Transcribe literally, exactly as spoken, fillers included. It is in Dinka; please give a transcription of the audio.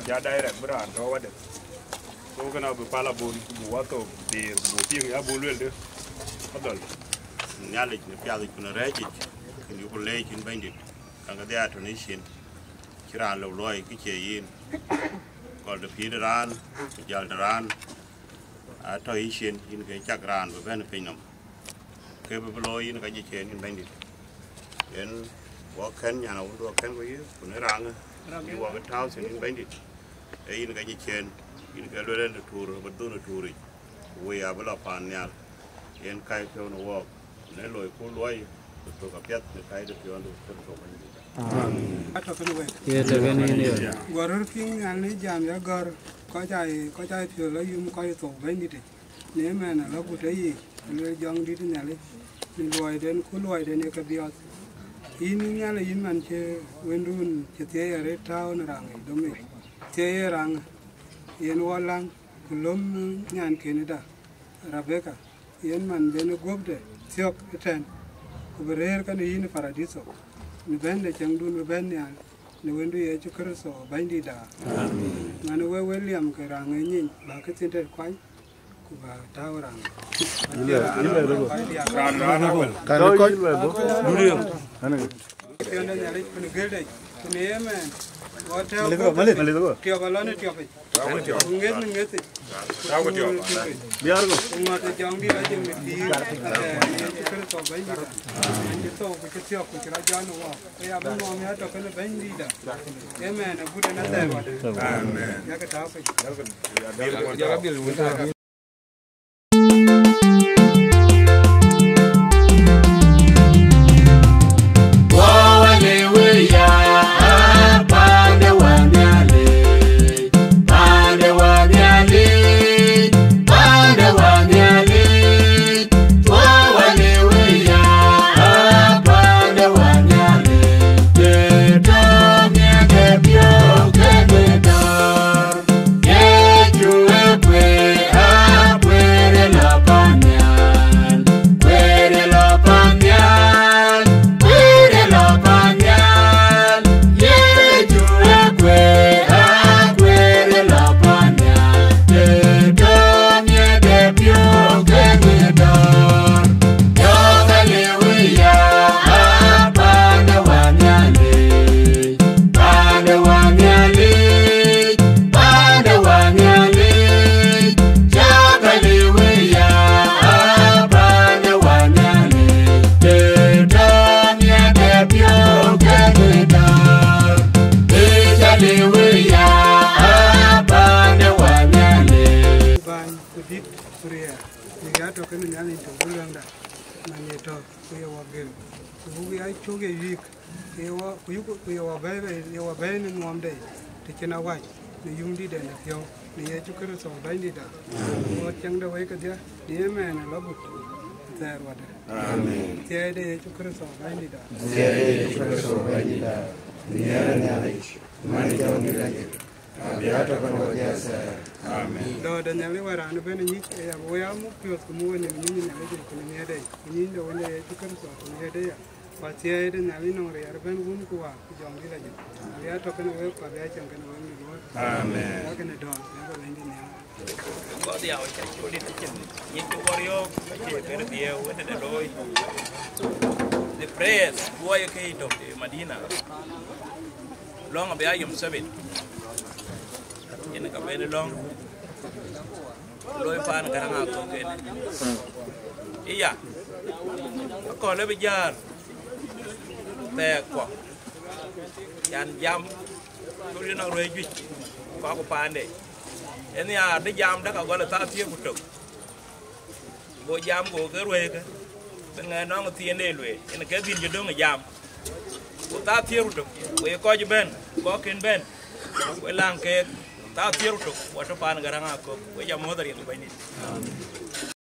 Ya direct bï raan tɔ̈ wadë. So kënë abï pal abun, ku buk wathok dhil, ku buk piŋ ya buk luel dë. Adhɔl. Nhialic në piath yic ku në rɛ̈ɛ̈c yic, kën yuku leec yïn Bɛ̈nydït, kaŋ kedhie atɔ̈ në yïcin. Cï raan lëu luɔi kë cie yïn. Gɔl de pïïr de raan, ku jäl de raan, atɔ̈ yïcin, yïn ke cak raan bï bɛ̈n pinynhom. Ke bï bï looi yïn ka jëcen yïn Bɛ̈nydït. Yen wɔ kɛ̈n nyan awundu akɛ̈n ku yï, ku në raŋë, bï wɔ ke tääu thïn yïn Bɛ̈nydït. Ee yïn ka jëcen, yïn ke lueel en de tuur, bï dhun ë tuuric. Ku wëi abï lɔ paan nhial. Yen kac piɔ̈u në wɔɔk, në loiku luɔi, ku thök apiɛth në kac de piɔ̈ndu, Kërtho Bɛ̈nydït. Atɔ̈ kënë wek. Ye tɔ̈ kënë yïn ye. Guɔ röt kiŋ nhial në jam ya gɔ̈r, kɔc aa, kɔc aa piɔ̈u lɔ yum kɔc thou Bɛ̈nydït. Në ëmɛn alɔ gut ë yic, lueel Jɔŋdït Nhialic, në luɔiden ku luɔiden ye ke biɔɔth. Yïn yïn Nhialic yïn man cï wëndun cï thiëëc arëët tääu në raŋ yic domic. Thiëëc ye raŋë, yen wɔ läŋ, ku löm nyankënëda, Rebeka, yen man ben ë guöpde thiɔ̈k ëtɛ̈n, ku bï rëër kenë yïn ë Paraditho, në bɛ̈n de cieŋdun bï bɛ̈n nhial, në wëndu Yecu Kërtho Bɛ̈nydïtda. Amen. Man ë we William ke raŋ ë nyiny, bä ke thïn tëde kuany, ku bä tääu raŋ. Yïn lɛ, yïn lɛ, raan, raan awël. Kan kɔc, duriëŋ. Piɔ̈nde Nhialic, ku në gël de, ku në ëmɛn, wɔ tääu Malik, guöpde, Malik. Tiɔp alɔ në tiɔpic. Ku ŋeth në ŋethic. Ku tuur në tuuric. Biar go. Ku ŋɔ̈th ë Jɔŋdït Lajik në pïïr, ëtɛ̈ɛ̈n, Yecu Kërtho Bɛ̈nydïtda. Yen cï thou, ku cï thiɔ̈k, ku cï rɔt jɔt në wɔɔk. Ke ya bï nɔm ya tɔ̈ kenë Bɛ̈nydïtda. Ëmɛn agut en athɛɛr wadë. Amen. Yakë tääu piny. Yecu ë kueer, akueer ë lɔ pan nhial, kueer ë lɔ pan nhial, kueer ë lɔ pan nhial. Yecu ë kueer, akueer ë lɔ pan nhial. Të tɔ̈ miɛt ë piɔ̈u ke ŋic dɔ̈ɔ̈r. Yɔ̈ɔ̈k aleluya, pan de Wä Nhialic. Pan de Wä Nhialic, pan de Wä Nhialic, cak aleluya, pan de Wä Nhialic, të tɔ̈ miɛt ë piɔ̈u ke ŋic dɔ̈ɔ̈r. Ëc aleluya, pan de Wä Nhialic. Bäny ku dït ku riɛɛr, bïk ya tɔ̈ kenë Nhialic tök bï luɛŋda, man ye tɔ̈ ku ye wɔ gël, ku buk ya cök ye yuiik. Ku ye wɔ, ku yuk, ku ye wɔ bɛ̈ɛ̈i, ye wɔ bɛ̈ɛ̈i në nuɔmde, të cïn awäc, në yum dïtden de piɔ̈u, në Yecu Kërtho Bɛ̈nydïtda. Ŋoot cieŋ de wëi kedhie, në ëmɛn alɔ gut thɛɛr wadë. Amen. Thiëëi de Yecu Kërtho Bɛ̈nydïtda. Thiëëi de Yecu Kërtho Bɛ̈nydïtda. Nhiɛɛr Nhialic, man ë Jɔŋdït Lajik, abï ya tɔ̈ kenë wɔ jɛɛthɛɛr. Amen. Dɔ̈ɔ̈r de Nhialic Wä raan ëbɛ̈n ë nyic, ë ya bï wɔ ya muk piɔ̈ɔ̈th, ku muk wenhïïm ë nyic Nhialic, ku në nhiëërde, ku nyïnyde Wënde Yecu Kërtho, ku nhiëërde ya. Ku athiɛɛi de Nhialic nɔŋ riɛɛr ëbɛ̈n Wun ku Wä ku Jɔŋdït Lajik. Abï ya tɔ̈ kenë wek, ku abï ya cieŋ kenë wek në luɔi. Amen. Yakë në dɔ̈ɔ̈r, yakë Bɛ̈nydït Nhial. Gɔ̈th ya wä ca col dït cin, nyin cï wɔ riɔ̈ɔ̈k, acie kën dhiëëu, wënde de looi. The prayers, luɔi ke tɔ̈ ë Madina. Lɔ̈ŋ abï ya yom seven. Yen ka ben lɔ̈ŋ. Loi paan Garaŋ Akɔ̈k kënë. Iya, akɔ̈l ë bï jäl thɛɛk kuɔ. Yan jam, col yïn nɔŋ ruëëc juëc, kɔ̈k paande. Yen ya bï jam däk agɔl ë thaa thiëër ku tök. Go jam, go ke ruëëkë, bï ŋɛk nɔŋ thiin de lueel, yen ke dhil cï döŋ ë jam. Ku thaa thiëër ku tök, wek kɔc bɛ̈n, kɔc kën bɛ̈n, wek läŋ keek, thaa thiëër ku tök, wɔ tɔ̈ paan Garaŋ Akɔ̈k, wek jam muɔ̈th ariɛl Bɛ̈nydït.